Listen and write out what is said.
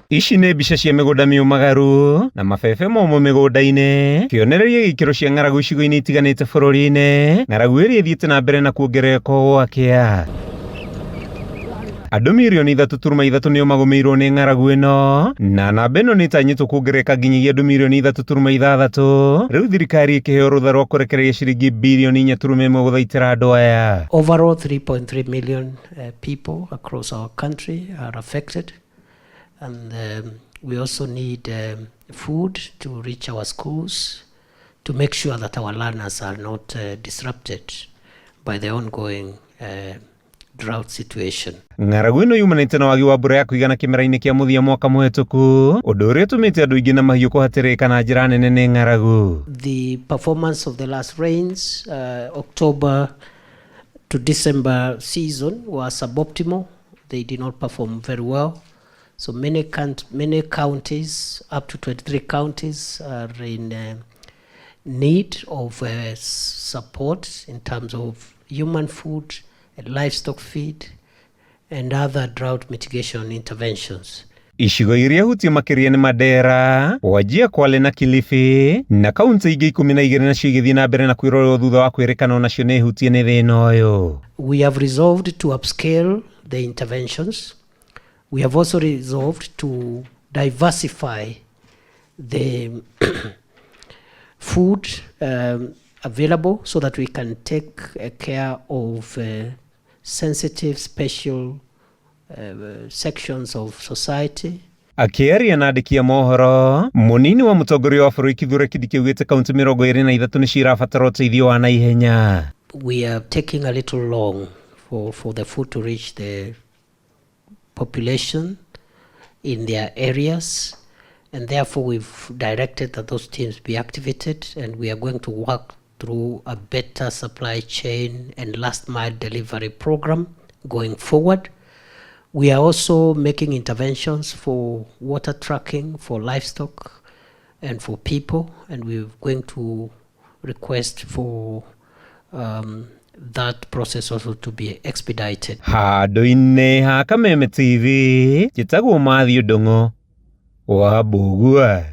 Ici nĩ mbica cia mĩgũnda mĩũmagaru na mabebe momũ mĩgũnda-inĩ, kĩonereria gĩa ikĩro cia ng'aragu icigo-inĩ itiganĩte bũrũri-inĩ, ng'aragu ĩrĩa ĩthiĩte na mbere na kuongerereka o gwakĩa. Andũ mirioni 3.3 nĩo magũmĩirwo nĩ ng'aragu ĩno, na namba ĩno nĩ ĩtanyĩtwo kuongerereka nginyagia andũ mirioni 3.6. Rĩu thirikari ĩkĩheo rũtha rwa kũrekereria ciringi birioni 4.1 gũthaitĩra andũ aya. Overall, 3.3 million people across our country are affected, and we also need food to reach our schools to make sure that our learners are not disrupted by the ongoing drought situation. Ng'aragu ĩno yumanĩte na wagi wa mbura ya kũigana kĩmera-inĩ kĩa mũthia mwaka mũhetũku, ũndũ ũrĩa ũtũmĩte andũ aingĩ na mahiũ kũhatĩrĩrĩka na njĩra nene nĩ ng'aragu. The performance of the last rains, October to December season, was suboptimal. They did not perform very well. So many counties, up to 23 counties, are in need of support in terms of human food and livestock feed and other drought mitigation interventions. Icigo iria hutie makĩria nĩ Mandera, Wajir, Kwale na Kilifi, na kaunti ingĩ 12 nacio igĩthiĩ na mbere na kwĩrorerwo thutha wa kwĩrĩkana onacio nĩ hutie nĩ thĩna ũyũ. We have resolved to upscale the interventions. We have also resolved to diversify the food available so that we can take care of sensitive, special sections of society. Akĩaria na andĩki a mohoro, mũnini wa mũtongoria wa bũrũri Kithure Kindiki augĩte kaunti 23 nĩcio irabatara ũteithio wa naihenya. We are taking a little long for the food to reach the population in their areas, and therefore we've directed that those teams be activated, and we are going to work through a better supply chain and last mile delivery program going forward. We are also making interventions for water trucking for livestock and for people, and we're going to request for that process also to be expedited. Handũ-inĩ ha Kameme TV, njĩtagwo Matthew Ndung'u wa Mbũgua.